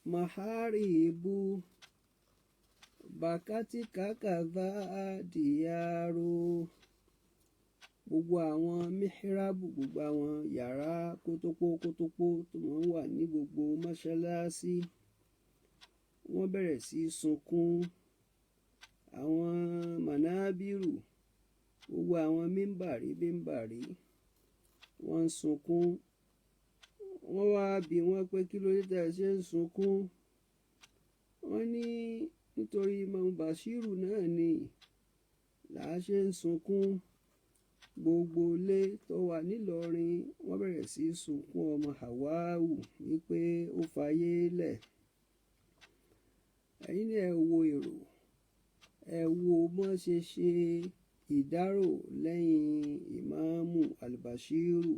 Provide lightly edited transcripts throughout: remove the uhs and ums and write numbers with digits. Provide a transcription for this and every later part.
Maharibu bàkátì kàkàdá dìyàrò. Gbogbo àwọn mihrabu, gbogbo àwọn yàrá kótópó kótópó tó máa ń wà ní gbogbo mọ́ṣáláṣí, wọ́n bẹ̀rẹ̀ sí í sunkún. Àwọn mànábírù, gbogbo àwọn mímbàrí mímbàrí, wọ́n ń sunkún. Wọ́n wá bi wọ́n pé kí ló dé tẹ́ ẹ ṣe ń sunkún. Wọ́n ní nítorí Imam Bashiru náà ni là á ṣe ń sunkún. Gbogbo ilé tó wà nílọrin, wọ́n bẹ̀rẹ̀ sí í sunkún ọmọ Hawau wípé ó fayé lẹ̀. Ẹ̀yin ni ẹ wo èrò, ẹ wo bọ́n ṣe ṣe ìdárò lẹ́yìn Ìmáàmù Albashiru.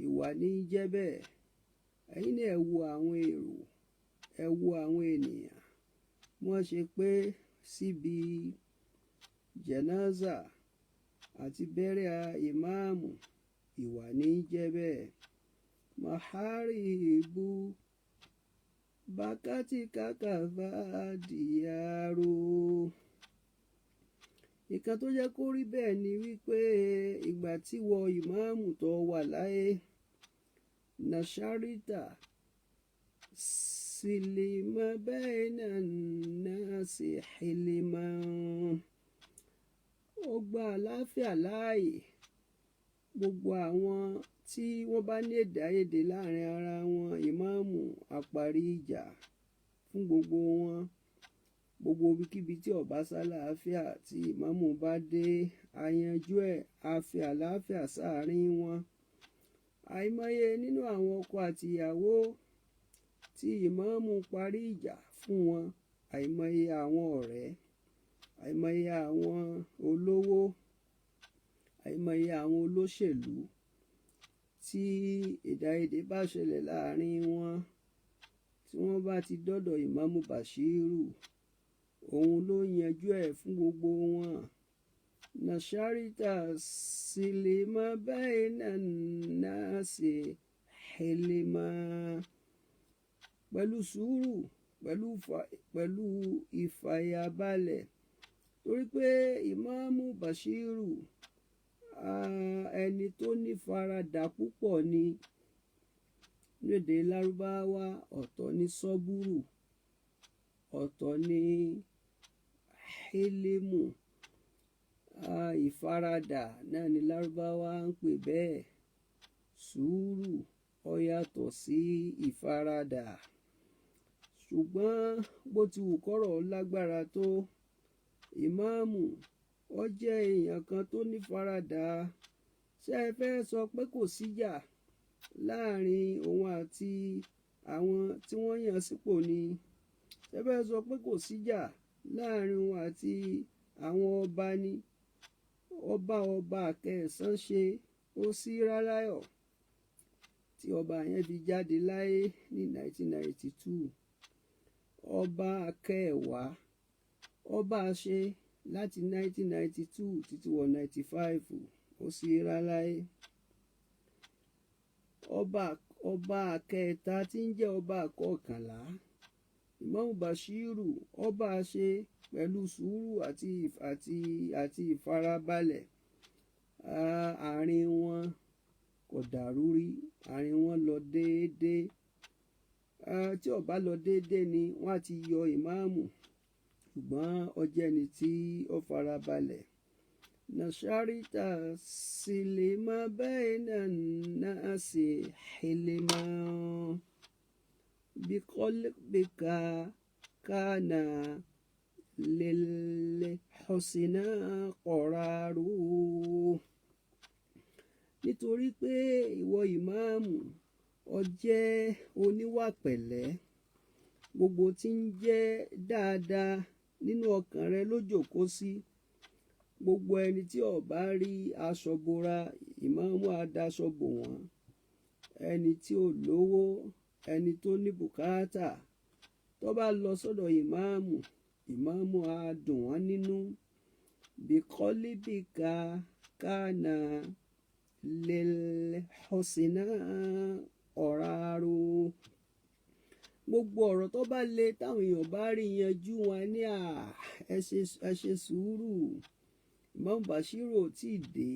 Ìwà ní jẹ́ bẹ́ẹ̀. Ẹ̀yin ni ẹ wo àwọn èrò, ẹ wo àwọn ènìyàn, wọ́n ṣe pé síbi jẹ̀náza àti bẹ́rẹ̀ ìmáàmù. Ìwà ní jẹ́ bẹ́ẹ̀. Maharibu bákàtí kàkàfà dìyàrò. Ìkan tó jẹ́ kó rí bẹ́ẹ̀ ni wípé ìgbà tí wọ ìmáàmù tó wà láyé, nasharita silima bayna nasi hilima, ó gba àlàáfíà láàyè. Gbogbo àwọn tí wọ́n bá ní èdè àìyedè láàrin ara wọn, ìmáàmù àparí ìjà fún gbogbo wọn. Gbogbo ibikíbi tí ó bá sálàáfíà, tí ìmáàmù bá dé, a yanjú ẹ̀, a fi àlàáfíà sáàárín wọn. Àìmọye nínú àwọn ọkọ àti ìyàwó tí ìmáàmù parí ìjà fún wọn, àìmọye àwọn ọ̀rẹ́, àìmọye àwọn olówó, àìmọye àwọn olóṣèlú tí èdè àìyedè bá ṣẹlẹ̀ láàrin wọn, tí wọ́n bá ti dọ́dọ̀ Ìmáàmù Bashiru, òun ló yanjú ẹ̀ fún gbogbo wọn. Nasharita silima bayna nasi hilima. Pẹ̀lú sùúrù, pẹ̀lú ìfàyàbalẹ̀, torí pé Ìmáàmù Bashiru, ẹni tó ní faradà púpọ̀ ni. Ní èdè Lárúbáwá, ọ̀tọ̀ ni sọ́búrù, ọ̀tọ̀ ni hílímù. Ìfaradà náà ni Lárúbáwá ń pè bẹ́ẹ̀. Sùúrù ó yàtọ̀ sí ìfaradà. Ṣùgbọ́n bó ti wù kọ́rọ̀ lágbára tó, ìmáàmù ó jẹ́ èèyàn kan tó ní faradà. Ṣé ẹ fẹ́ sọ pé kò síjà láàrin òun àti àwọn tí wọ́n yàn sípò ni? Ṣé ẹ fẹ́ sọ pé kò síjà láàrin òun àti àwọn ọba ni? Ọba ọba kẹsàn ṣe ó sí ráláyọ̀ tí ọba yẹn fi jáde láyé ní 1992. Ọba kẹwàá ọba ṣe láti 1992 títí wọ 95, ó sì ráláyé. Ọba kẹta tí ń jẹ́ ọba kọkànlá, Ìmáàmù Bashiru ọba ṣe pẹ̀lú sùúrù àti ìfarabalẹ̀. Àárín wọn kò dàrú rí, àárín wọn lọ déédéé. Tí ó bá lọ déédéé ni wọ́n á ti yọ ìmáàmù, ṣùgbọ́n ó jẹ́ ẹni tí ó farabalẹ̀. Nasharita silima bayna nasi hilima biqalbika kana lil husna qararu. Nítorí pé ìwọ ìmáàmù, ó jẹ́ oníwà pẹ̀lẹ́. Gbogbo tí ń jẹ́ dáadáa nínú ọkàn rẹ ló jókòó sí. Gbogbo ẹni tí ó bá rí aṣọ bora, ìmáàmù á daṣọ bò wọ́n. Ẹni tí ò lówó, ẹni tó ní bùkátà, tó bá lọ sọ́dọ̀ ìmáàmù, ìmáàmù á dùn wọ́n nínú. Biqalbika kana lil husna qararu. Gbogbo ọ̀rọ̀ tó bá le táwọn èèyàn bá rí yanjú wọn ní à, ẹ ṣe sùúrù, Ìmáàmù Bashiru ò tí ì dé,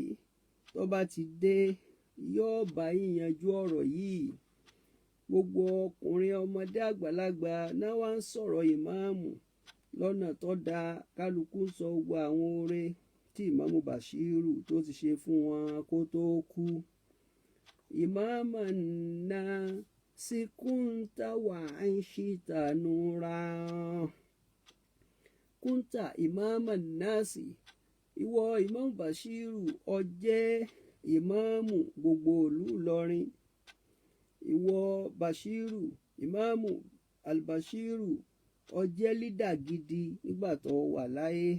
tó bá ti dé yóò bá yín yanjú ọ̀rọ̀ yìí. Gbogbo ọkùnrin, ọmọdé, àgbàlagbà náà wá ń sọ̀rọ̀ ìmáàmù lọ́nà tó dáa. Kálukú ń sọ gbogbo àwọn oore tí Ìmáàmù Bashiru tó ti ṣe fún wọn kó tó kú. Ìmáàmù náà sí kúńtà wà ń ṣìtà nura kúńtà ìmáàmù náà sí. Ìwọ Ìmáàmù Bashiru, ó jẹ́ ìmáàmù gbogbo ìlú Ìlọrin. Ìwọ Bashiru, Ìmáàmù Albashiru, ó jẹ́ lídà gidi nígbà tó wà láyé.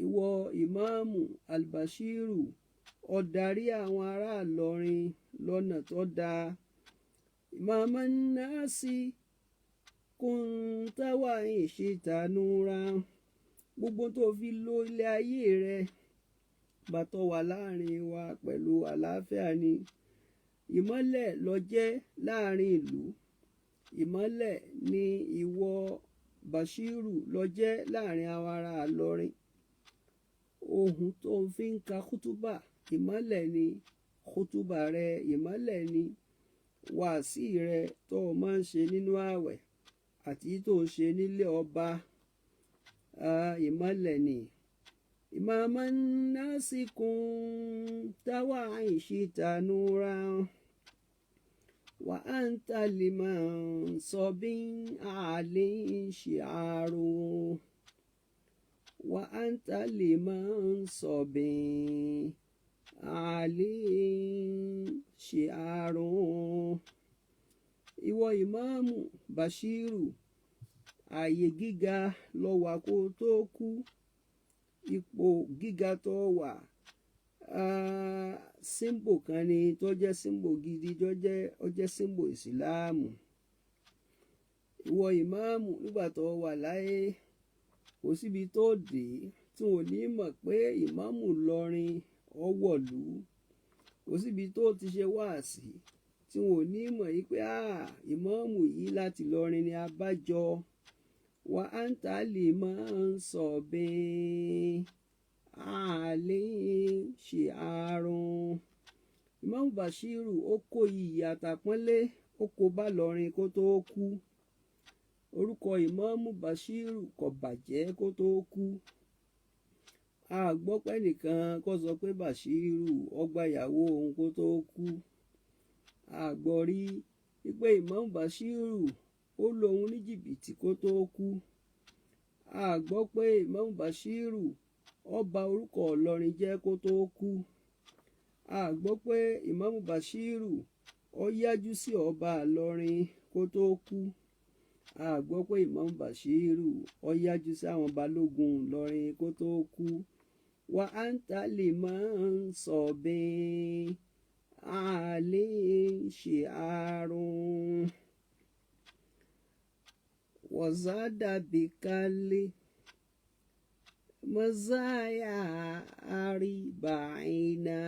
Ìwọ Ìmáàmù Albashiru, ó darí àwọn ará Ìlọrin lọ́nà tó dáa. Ìmáàmù náà sí kúńtà wà ń ṣìtà nura. Gbogbo tó fi lo ilé ayé rẹ bàtọ̀ wà láàrin wa pẹ̀lú àlàáfíà ni. Ìmọ́lẹ̀ ló jẹ́ láàrin ìlú. Ìmọ́lẹ̀ ni ìwọ Bashiru ló jẹ́ láàrin àwọn ará Ìlọrin. Ohun tó ń fi ń ka kútúbà, ìmọ́lẹ̀ ni kútúbà rẹ, ìmọ́lẹ̀ ni wàásì rẹ tó o máa ń ṣe nínú ààwẹ̀ àti tó o ṣe nílé ọba, ìmọ́lẹ̀ ni. Ìmáàmù náà sì kún táwa ìṣìtà nura wà á ń talìmọ̀ sọ bí àlè ń ṣe àrò. Wà á ń talìmọ̀ sọ bí àlè ń ṣe àrò. Ìwọ Ìmáàmù Bashiru, ààyè gíga ló wà kó tó kú. Ipò gíga tó wà, símbò kan ni tó jẹ́ símbò gidi, tó jẹ́ ó jẹ́ símbò ìsìláàmù. Ìwọ ìmáàmù, nígbà tó wà láyé, kò síbi tó dé tí wọn ò ní mọ̀ pé ìmáàmù Ìlọrin ó wọ̀lú. Kò síbi tó ti ṣe wáàsí tí wọn ò ní mọ̀ yìí pé ìmáàmù yìí láti Ìlọrin ni abájọ. Wà á ń tà lè máa ń sọ bẹ́ẹ̀ àlè ṣe àrùn. Ìmáàmù Bashiru ó kó iyì àtàpọ́nlé, ó kó bá Ìlọrin kó tó kú. Orúkọ Ìmáàmù Bashiru kò bàjẹ́ kó tó kú. A gbọ́ pé nìkan kó sọ pé Bashiru ó gba ìyàwó òun kó tó kú. A gbọ́ rí wípé Ìmáàmù Bashiru ó lu òun ní jìbìtì kó tó kú. A gbọ́ pé Ìmáàmù Bashiru ó bà orúkọ Ìlọrin jẹ́ kó tó kú. A gbọ́ pé Ìmáàmù Bashiru ó yájú sí ọba Ìlọrin kó tó kú. A gbọ́ pé Ìmáàmù Bashiru ó yájú sí àwọn balógun Ìlọrin kó tó kú. Wà á ń tà lè máa ń sọ bẹ́ẹ̀ àlè ṣe àrùn. Wazada bikali mazaya aribaina.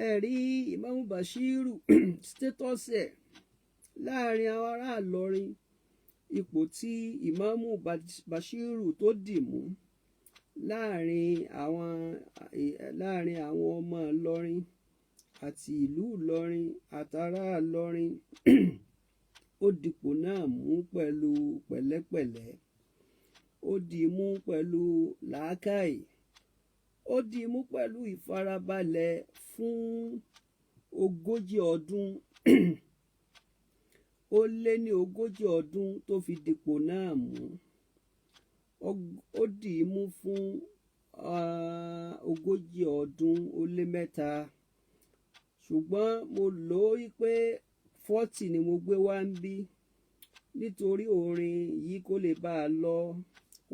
Ẹ̀rí Ìmáàmù Bashiru, status ẹ̀ láàrin àwọn ará Ìlọrin, ipò tí Ìmáàmù Bashiru tó dì mú láàrin àwọn ọmọ Ìlọrin àti ìlú Ìlọrin àtàrà Ìlọrin, ó dipò náà mú pẹ̀lú pẹ̀lẹ́pẹ̀lẹ́, ó dì í mú pẹ̀lú làákàyè, ó dì í mú pẹ̀lú ìfarabalẹ̀ fún 40 ọdún. Ó lé ní 40 ọdún tó fi dipò náà mú. Ó dì í mú fún 43 ọdún. Ṣùgbọ́n mo lò ó wípé 40 ni mo gbé wá ń bí nítorí orin yìí kó lè bá a lọ.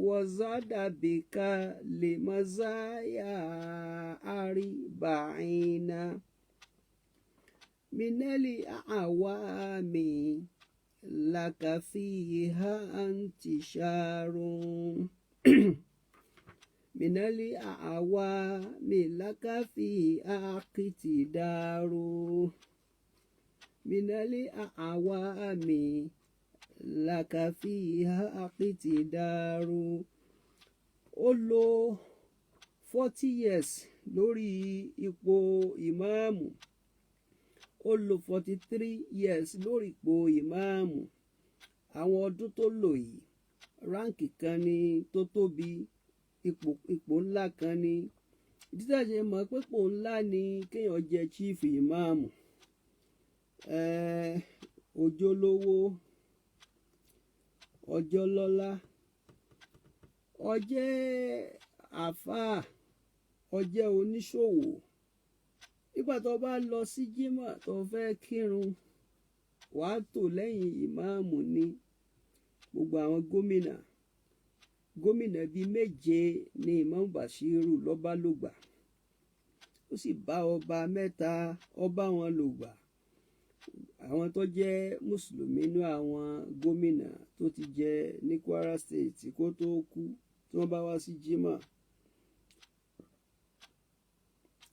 Wazada bika lè mazaya aribaina minali awami lakafiha antisharun minali awami lakafi akitidaru. Minali àwàmì làkàfíhà àkìtìdàrú. Ó lò 40 years lórí ipò ìmáàmù. Ó lò 43 years lórí ipò ìmáàmù. Àwọn ọdún tó lò yìí, rank kan ni tó tóbi, ipò ńlá kan ni. Ìdí tá a ṣe mọ̀ pé ipò ńlá ni kéèyàn jẹ́ chief ìmáàmù, ojólówó, ọjọ́lọ́lá, ọjẹ́ àfáà, ọjẹ́ oníṣòwò. Nígbà tó bá lọ sí jímọ̀ tó fẹ́ kírun, wàá tò lẹ́yìn ìmáàmù ni. Gbogbo àwọn gómìnà, gómìnà bíi méje ní Imam Bashiru lọ́ba lògbà. Ó sì bá ọba mẹ́ta, ọba wọn lògbà. Àwọn tó jẹ́ mùsùlùmí nínú àwọn gómìnà tó ti jẹ ní Kwara State kó tó kú, tí wọ́n bá wá sí jímọ̀,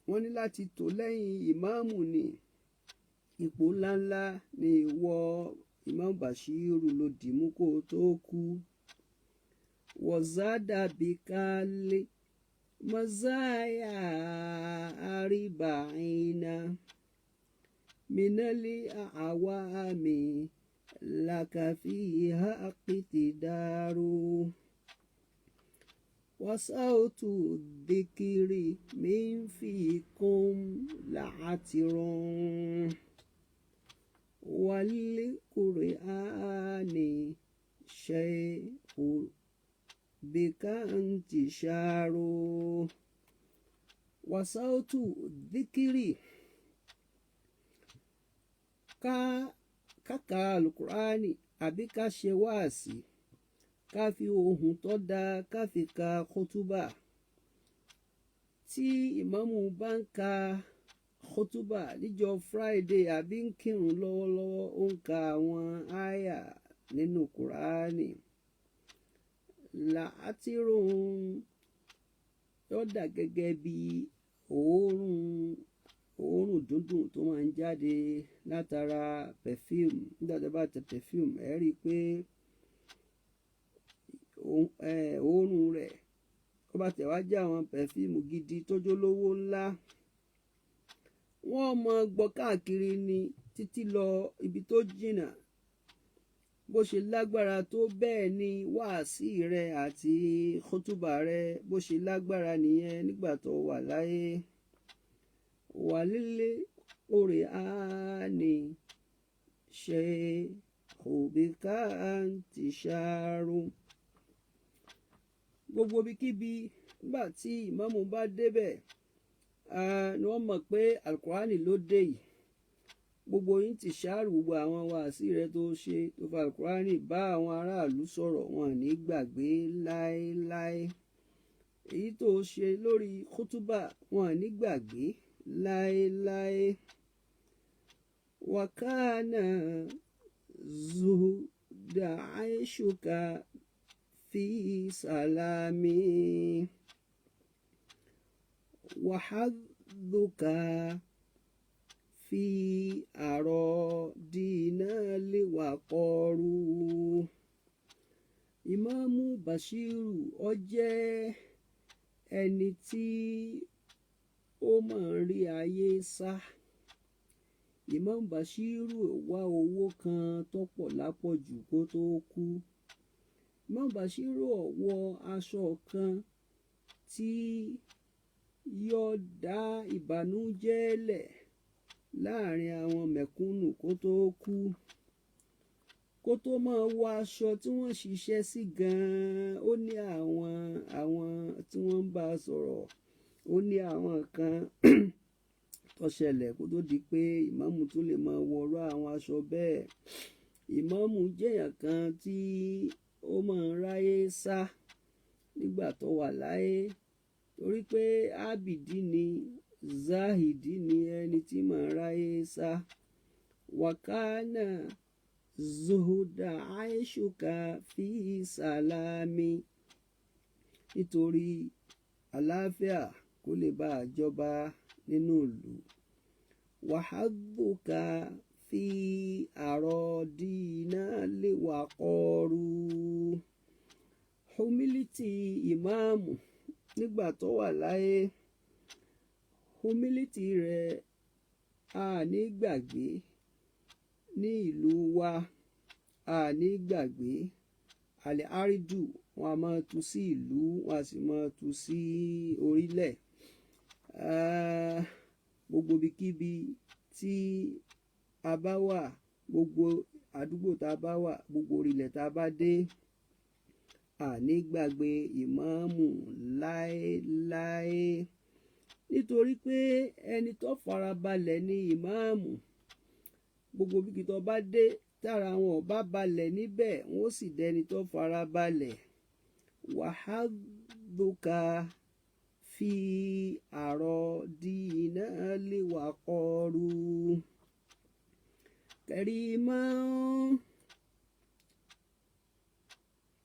wọ́n ní láti tò lẹ́yìn ìmáàmù ni. Ipò ńláńlá ni ìwọ Imam Bashiru ló dìímú kó tó kú. Wọ̀zádà bíkálí mọ́sáyà àríbàáyínà minali àwàmì làkàfíhà àkìtìdàrú. Wasautu dhikiri min fikum la'atirun wal qur'ani shay'u bika intisharu. Wasautu dhikiri, ká káka alukur'ani àbí ká ṣe wáàsí, ká fi ohùn tó dáa ká fi ka kótúbà. Tí ìmáàmù bá ń ka kótúbà níjọ́ Friday àbí ń kírun lọ́wọ́lọ́wọ́, ó ń ka àwọn àyà nínú kùránì, làátìrún yóò dà gẹ́gẹ́ bí òórùn dúndùn tó máa ń jáde látara perfume. Nígbà tó bá tẹ perfume, ẹ rí i pé òórùn rẹ̀, ó bá tẹ̀ wá jẹ́ àwọn perfume gidi tó jólówó ńlá, wọ́n mọ gbọ́ káàkiri ni títí lọ ibi tó jìnnà. Bó ṣe lágbára tó, bẹ́ẹ̀ ni wáàsí rẹ àti kótúbà rẹ bó ṣe lágbára nìyẹn nígbà tó wà láyé. Wàlílé òrè áni ṣe òbíkà ti ṣàrò. Gbogbo ibikíbi nígbà tí ìmáàmù bá débẹ̀ ni wọ́n mọ̀ pé alukurani ló dé yìí. Gbogbo yín ti ṣáàrù, gbogbo àwọn wàásì rẹ tó ṣe tó fa alukurani bá àwọn aráàlú sọ̀rọ̀, wọn ní gbàgbé láéláé. Èyí tó ṣe lórí kútúbà, wọn ní gbàgbé láéláé. Wàkánà zuhuda aishuka fi sàlámì wàhádùkà fi àrọ̀ dínà lè wà kọrù. Ìmáàmù Bashiru ó jẹ́ ẹni tí ó máa ń rí ayé sá. Ìmáàmù Bashiru wá owó kan tó pọ̀ lápọ̀jù kó tó kú. Ìmáàmù Bashiru ò wọ aṣọ kan tí yóò dá ìbànújẹ́ lẹ̀ láàrin àwọn mẹ̀kúnnù kó tó kú. Kó tó máa wọ aṣọ tí wọ́n ṣiṣẹ́ sí gan-an, ó ní àwọn tí wọ́n ń bá a sọ̀rọ̀, ó ní àwọn kan tó ṣẹlẹ̀ kó tó di pé ìmáàmù tún lè máa wọrú àwọn aṣọ bẹ́ẹ̀. Ìmáàmù jẹ́yàn kan tí ó máa ń ráyé sá nígbà tó wà láyé, torí pé ábìdí ni, záhìdí ni, ẹni tí máa ń ráyé sá. Wàkánà zuhuda aishuka fi sàlámì, nítorí àlàáfíà kó lè bá a jọba nínú ìlú. Wàhádùkà fi àròdìnà lè wà kọrù. Humility ìmáàmù nígbà tó wà láyé, humility rẹ̀ a ní gbàgbé ní ìlú wa, a ní gbàgbé. Àlẹ́ àrídù wọn a máa tu sí ìlú, wọn a sì máa tu sí orílẹ̀. Gbogbo ibikíbi tí a bá wà, gbogbo àdúgbò tá a bá wà, gbogbo orílẹ̀ tá a bá dé, a ní gbàgbé ìmáàmù láéláé, nítorí pé ẹni tó farabalẹ̀ ni ìmáàmù. Gbogbo ibikíbi tó bá dé, tára wọn ò bá balẹ̀ níbẹ̀, wọn ó sì dẹni tó farabalẹ̀. Wàhádùkà fi àròdìnà lè wà kọrù kẹrìmọ́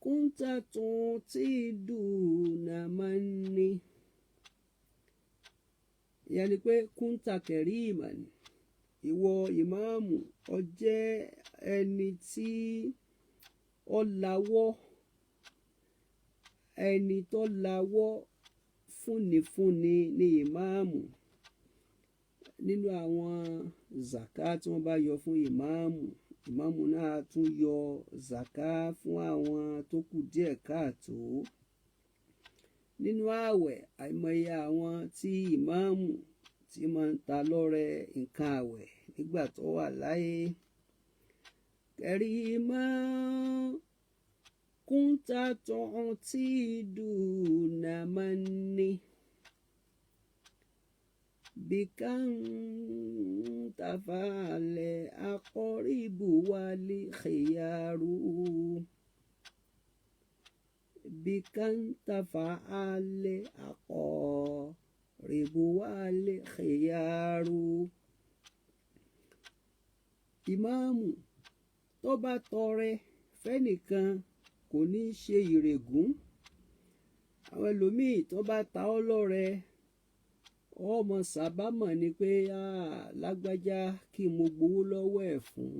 kúńtà tún tí dùnà máa ń ní. Ìyẹn ni pé kúńtà kẹrìmọ̀ ni ìwọ ìmáàmù, ọ jẹ́ ẹni tí ó lawọ́, ẹni tó lawọ́ fúnnifúnni ní ìmáàmù. Nínú àwọn zaka tí wọ́n bá yọ fún ìmáàmù, ìmáàmù náà tún yọ zaka fún àwọn tó kù díẹ̀ káàtó. Nínú ààwẹ̀, àìmọye àwọn tí ìmáàmù tí máa ń ta lọ́rẹ nǹkan ààwẹ̀ nígbà tó wà láyé. Kẹrìmọ́ kúńtà tún tí dùnà máa ń ní bíkàntàfàlẹ̀ akọ́rìbù wálé xìyàrú bíkàntàfàlẹ̀ akọ́rìbù wálé xìyàrú. Ìmáàmù tó bá tọrẹ fẹ́nìkan kò ní í ṣe ìrègùn. Àwọn ẹlòmíì tó bá ta ọ́ lọ́rẹ, ọmọ sábàmọ̀ ni pé lágbájá kí mo gbowó lọ́wọ́ ẹ̀ fún.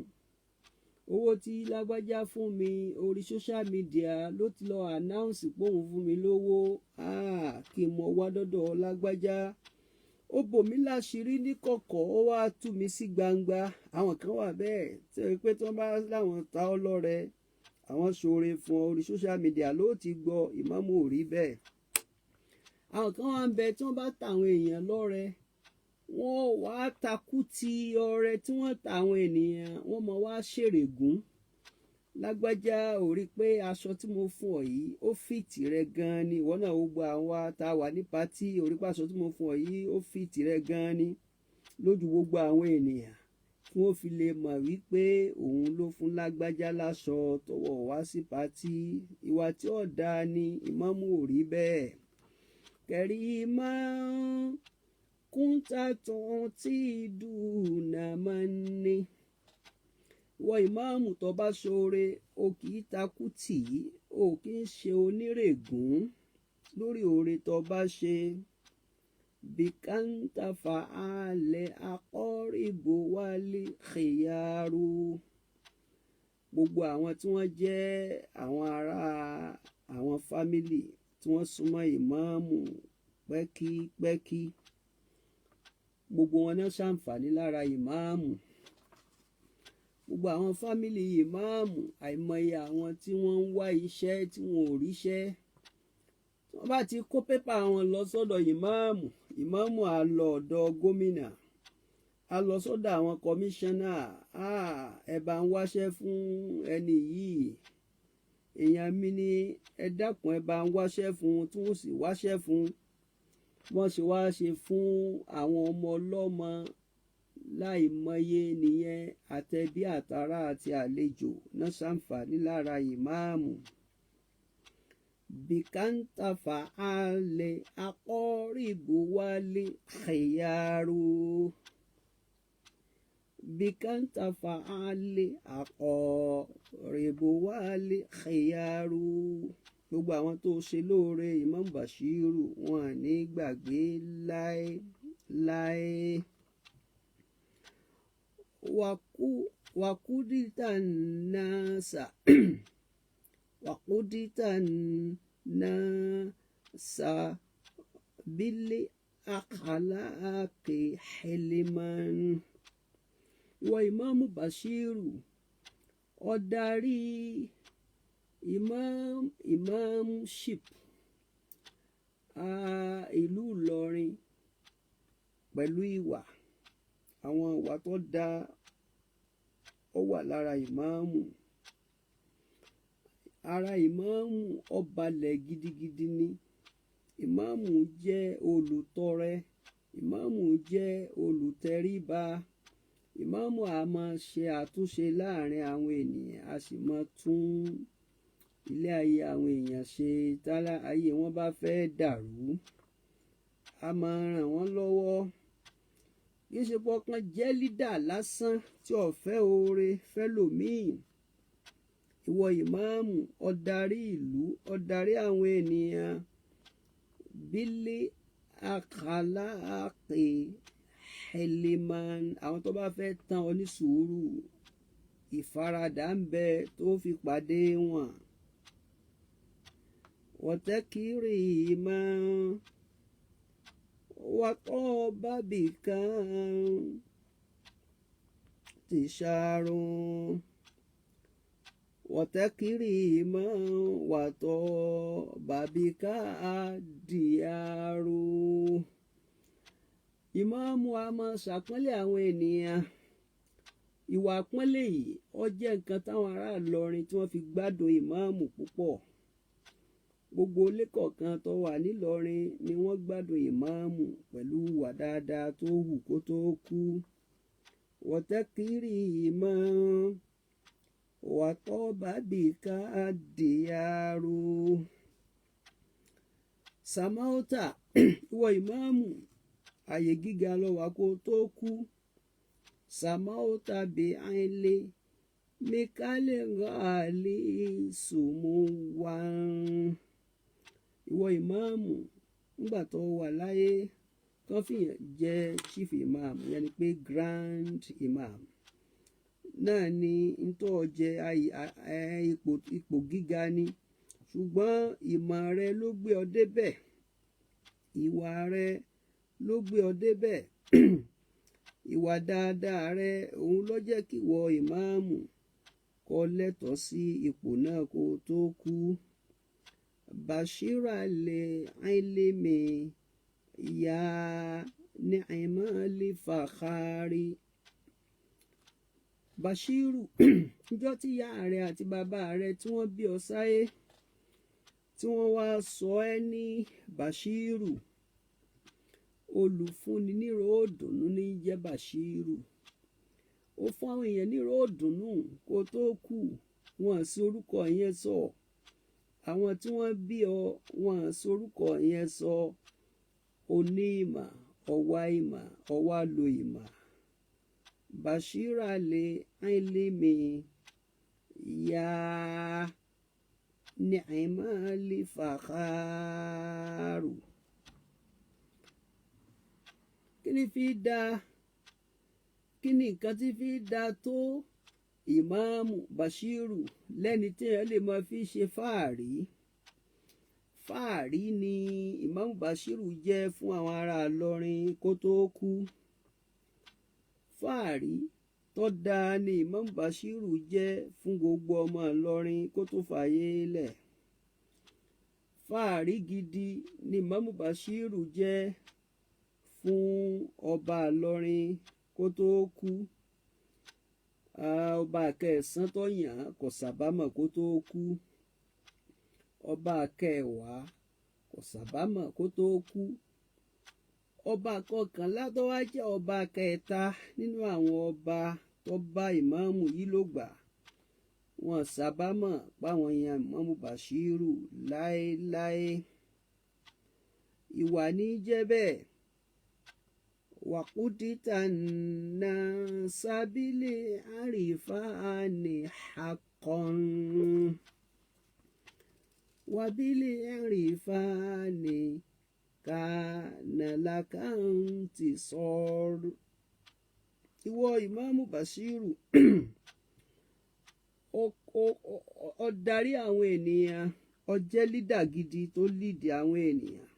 Owó tí lágbájá fún mi orí social media ló ti lọ announce pé òun fún mi lówó, kí mo wá dọ́dọ̀ lágbájá. Ó bò mí láṣìírí níkọ̀kọ̀, ó wá tú mi sí gbangba. Àwọn kan wà bẹ́ẹ̀ tí ó pé tí wọ́n bá láwọn ta ọ́ lọ́rẹ, àwọn ṣoore fún ọ, orí social media ló ti gbọ́. Ìmáàmù ò rí bẹ́ẹ̀. Àwọn kan wà ń bẹ tí wọ́n bá ta àwọn èèyàn lọ́rẹ, wọ́n wá takú ti ọrẹ tí wọ́n ta àwọn ènìyàn, wọ́n mọ wá ṣèrègùn. Lágbájá, ò rí pé aṣọ tí mo fún ọ yìí ó fìtì rẹ gan ni? Ìwọ náà, gbogbo àwọn tá a wà ní patí, ò rí pé aṣọ tí mo fún ọ yìí ó fìtì rẹ gan ni? Lójú gbogbo àwọn ènìyàn, kí wọ́n fi lè mọ̀ wípé òun ló fún lágbájá láṣọ tó wọ̀ wá sí patí. Ìwà tí ó dáa ni, ìmáàmù ò rí bẹ́ẹ̀. Kẹrìmọ́ kúńtà tún tí dùnà máa ń ní. Wọ ìmáàmù tó bá ṣoore, o kì í takú tì í, o kì í ṣe onírègùn lórí oore tó bá ṣe. Bíkàntàfà alẹ́ akọ́rìbò wálé xìyàrú. Gbogbo àwọn tí wọ́n jẹ́ àwọn ará àwọn fámìlì tí wọ́n súnmọ́ ìmáàmù pẹ́kípẹ́kí, gbogbo wọn náà ṣàǹfààní lára ìmáàmù. Gbogbo àwọn fámìlì ìmáàmù, àìmọye àwọn tí wọ́n ń wá iṣẹ́ tí wọn ò ríṣẹ́, tí wọ́n bá ti kó pépà wọn lọ sọ́dọ̀ ìmáàmù, ìmáàmù á lọ ọ̀dọ̀ gómìnà, á lọ sọ́dọ̀ àwọn kọmíṣánná, ẹ bá ń wáṣẹ́ fún ẹni yìí, èèyàn mi ni, ẹ dákun ẹ bá ń wáṣẹ́ fún, tí wọ́n sì wáṣẹ́ fún. Wọ́n ṣe wá ṣe fún àwọn ọmọ ọlọ́mọ láìmọye nìyẹn, àtẹbí àtará àti àlejò náà ṣàǹfààní lára ìmáàmù. Bíkàntàfà alẹ́ akọ́rìbù wálé xìyàrú. Bíkàntàfà alẹ́ akọ́rìbù wálé xìyàrú. Gbogbo àwọn tó ṣe lóore, Imam Bashiru, wọn ní gbàgbé láé láé. Wàkúdítà náà wàkúdítà náà bílẹ̀ àkàlàkì heliman. Ìwọ Ìmáàmù Bashiru, ó darí imamship ìlú Ìlọrin pẹ̀lú ìwà, àwọn ìwà tó dáa ó wà lára ìmáàmù. Ara ìmáàmù ó balẹ̀ gidigidi ni. Ìmáàmù jẹ́ olùtọrẹ, ìmáàmù jẹ́ olùtẹríba. Ìmáàmù a máa ṣe àtúnṣe láàrin àwọn ènìyàn, a sì máa tún ilé ayé àwọn èèyàn ṣe tálá ayé wọn bá fẹ́ dàrú, a máa ràn wọ́n lọ́wọ́. Kì í ṣe pọkàn jẹ́ lídà lásán tí ó fẹ́ oore fẹ́lòmíì. Ìwọ ìmáàmù, ó darí ìlú, ó darí àwọn ènìyàn bílẹ̀ àkàlàkì heliman. Àwọn tó bá fẹ́ tán ọ ní sùúrù, ìfaradà ń bẹ tó fi pàdé wọn. Wọ́tẹ́kìrì máa wàtọ́ bábì kan ti ṣàrùn. Wọ́tẹ́kìrì máa wàtọ́ bàbí ká dìyàrú. Ìmáàmù a máa ṣàpọ́nlé àwọn ènìyàn. Ìwà àpọ́nlé yìí ó jẹ́ nǹkan táwọn ará Ìlọrin tí wọ́n fi gbádùn ìmáàmù púpọ̀. Gbogbo ilé kọ̀ọ̀kan tó wà nílọrin ni wọ́n gbádùn ìmáàmù pẹ̀lú ìwà dáadáa tó hù kó tó kú. Wọ́tẹ́kìrì máa wàtọ́ bàbí ká dìyàrú. Sàmáútà, ìwọ ìmáàmù, àyè gíga ló wà kó tó kú. Sàmáútà bí àìlè mikale ghali sumuwan. Ìwọ ìmáàmù, nígbà tó wà láyé kán fìyàn jẹ́ chief imam, yẹn ni pé grand imam náà ni ntọ́ jẹ ipò gíga ni, ṣùgbọ́n ìmọ̀ rẹ ló gbé ọ débẹ̀, ìwà rẹ ló gbé ọ débẹ̀, ìwà dáadáa rẹ òun ló jẹ́ kí ìwọ ìmáàmù kó lẹ́tọ̀ọ́ sí ipò náà kó tó kú. Bashira lè àìlèmí ya ni'ma li fakhari. Bashiru, níjọ́ tí ìyá rẹ àti bàbá rẹ tí wọ́n bí ọ sáyé, tí wọ́n wá sọ ẹ́ ní Bashiru, olùfúnni nírò òdùnnú ní jẹ́ Bashiru. Ó fún àwọn èèyàn nírò òdùnnú kó tó kú, wọ́n sí orúkọ yẹn sọ. Àwọn tí wọ́n bí ọ, wọ́n sí orúkọ yẹn sọ. Oní ìmọ̀, ọwá ìmọ̀, ọwá lo ìmọ̀. Bashira lè àìlèmí ya ni'ma li fakharu. Kí ni fi dá? Kí ni nǹkan tí fi dá tó ìmáàmù Bashiru lẹ́ni tí èèyàn lè máa fi ṣe fáàrí? Fáàrí ni ìmáàmù Bashiru jẹ́ fún àwọn ará Ìlọrin kó tó kú. Fáàrí tó dáa ni ìmáàmù Bashiru jẹ́ fún gbogbo ọmọ Ìlọrin kó tó fàyè lẹ̀. Fáàrí gidi ni ìmáàmù Bashiru jẹ́ fún ọba Ìlọrin kó tó kú. Ọba kẹsàn-án tó yàn kò sábàámọ̀ kó tó kú. Ọba kẹwàá kò sábàámọ̀ kó tó kú. Ọba kọkànlá tó wá jẹ́ ọba kẹta nínú àwọn ọba tó bá ìmáàmù yìí ló gbà, wọn sábàámọ̀ páwọn yan ìmáàmù Bashiru láéláé. Ìwà ní jẹ́ bẹ́ẹ̀. Wàkúdítà náà sábìlì àrífàní haqqan wàbílì àrífàní kànàlákàntì sọ̀rọ̀. Ìwọ Ìmáàmù Bashiru, ó darí àwọn ènìyàn, ó jẹ́ leader gidi tó lead àwọn ènìyàn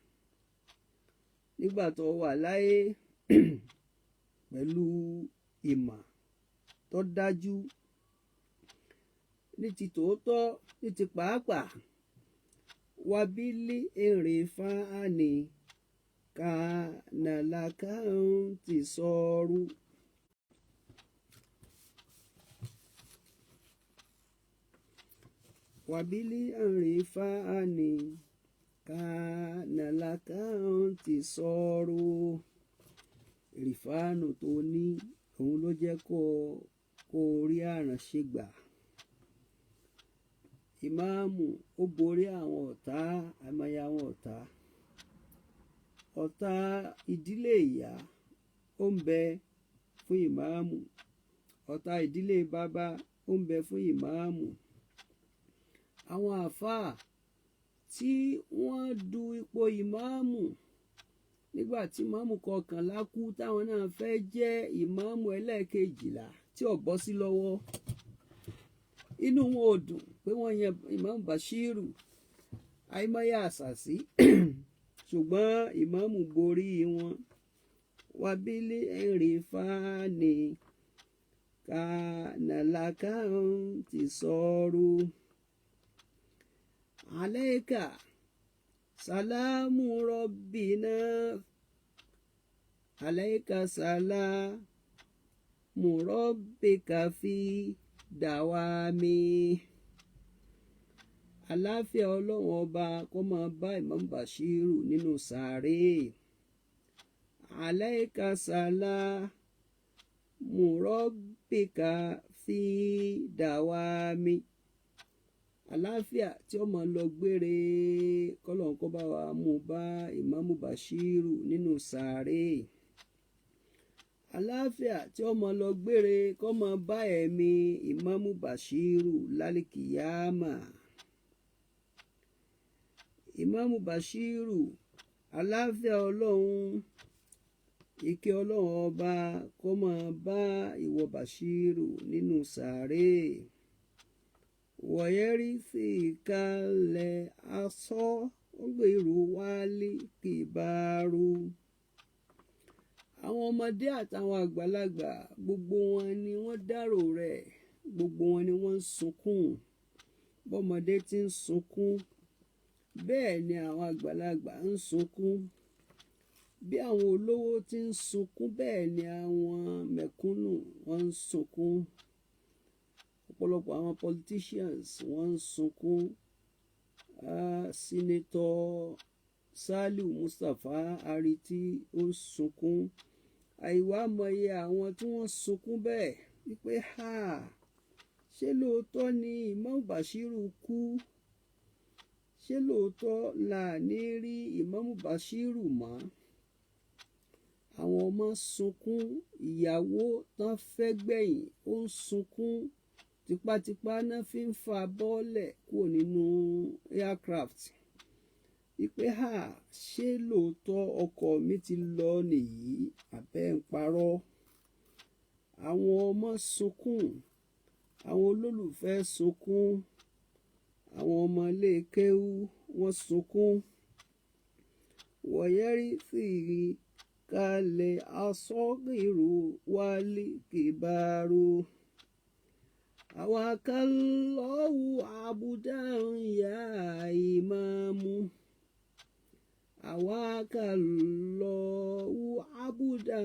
nígbà tó wà láyé pẹ̀lú ìmọ̀ tó dájú, ní ti tòótọ́, ní ti pàápàá. Wabili èrè fáàní kànàlàkà ti sọ̀rọ̀. Wabili èrè fáàní kànàlàkà ti sọ̀rọ̀. Ìrìfáànù tó ní òun ló jẹ́ kó rí àránṣe gbà. Ìmáàmù ó borí àwọn ọ̀tá, àìmọye àwọn ọ̀tá. Ọ̀tá ìdílé ìyá ó ń bẹ fún ìmáàmù, ọ̀tá ìdílé bàbá ó ń bẹ fún ìmáàmù. Àwọn àfáà tí wọ́n du ipò ìmáàmù nígbà tí ìmáàmù kọkànlá kú, táwọn náà fẹ́ jẹ́ ìmáàmù ẹlẹ́ẹ̀kejìlá tí ò bọ́ sí lọ́wọ́, inú wọn ò dùn pé wọ́n yan Ìmáàmù Bashiru. Àìmọye àṣàsí, ṣùgbọ́n ìmáàmù borí wọn. Wabili èrè fáàní kànàlàkà ti sọ̀rọ̀. Alayka salamu rabbina, alayka salamu rabbika fi dawami. Àláfíà Ọlọ́run Ọba kó máa bá Imam Bashiru nínú sàárè. Alayka salamu rabbika fi dawami. Àláfíà tí ó máa lọ gbére, kọ́lọ́n kó bá wa mú bá Imam Bashiru nínú sàárè. Àláfíà tí ó máa lọ gbére kó máa bá ẹ̀mí Imam Bashiru lálìkìyàmà. Imam Bashiru, àláfíà Ọlọ́run, ìkẹ́ Ọlọ́run Ọba kó máa bá ìwọ Bashiru nínú sàárè. Wọ̀yẹ́rì sí kalẹ̀ aṣọ gbèrú wálé kìbàrú. Àwọn ọmọdé àtàwọn àgbàlagbà, gbogbo wọn ni wọ́n dárò rẹ̀, gbogbo wọn ni wọ́n ń sunkún. Bọ́mọdé ti ń sunkún, bẹ́ẹ̀ ni àwọn àgbàlagbà ń sunkún. Bí àwọn olówó ti ń sunkún, bẹ́ẹ̀ ni àwọn mẹ̀kúnnù wọ́n ń sunkún. Ọ̀pọ̀lọpọ̀ àwọn politicians wọ́n ń sunkún. Senator Saliu Mustapha Ariti ó ń sunkún. Àìwá mọye àwọn tí wọ́n sunkún bẹ́ẹ̀ wípé ha, ṣé lóòótọ́ ni Imam Bashiru kú? Ṣé lóòótọ́ la ní rí Imam Bashiru mọ́? Àwọn ọmọ sunkún, ìyàwó tán fẹ́ gbẹ̀yìn ó ń sunkún. Tipátipá náà fi ń fa bọ́ọ̀lẹ̀ kúrò nínú aircraft. Wípé ha, ṣé lóòótọ́ ọkọ mi ti lọ nìyí, àbẹ́ ń parọ́? Àwọn ọmọ sunkún, àwọn olólùfẹ́ sunkún, àwọn ọmọ ilé kéwú wọ́n sunkún. Wọ̀yẹ́rì sì kalẹ̀ asọ́gìrù wálé kìbàrú. Àwàkálọ́wù àbúdá ya ìmáàmù. Àwàkálọ́wù àbúdá.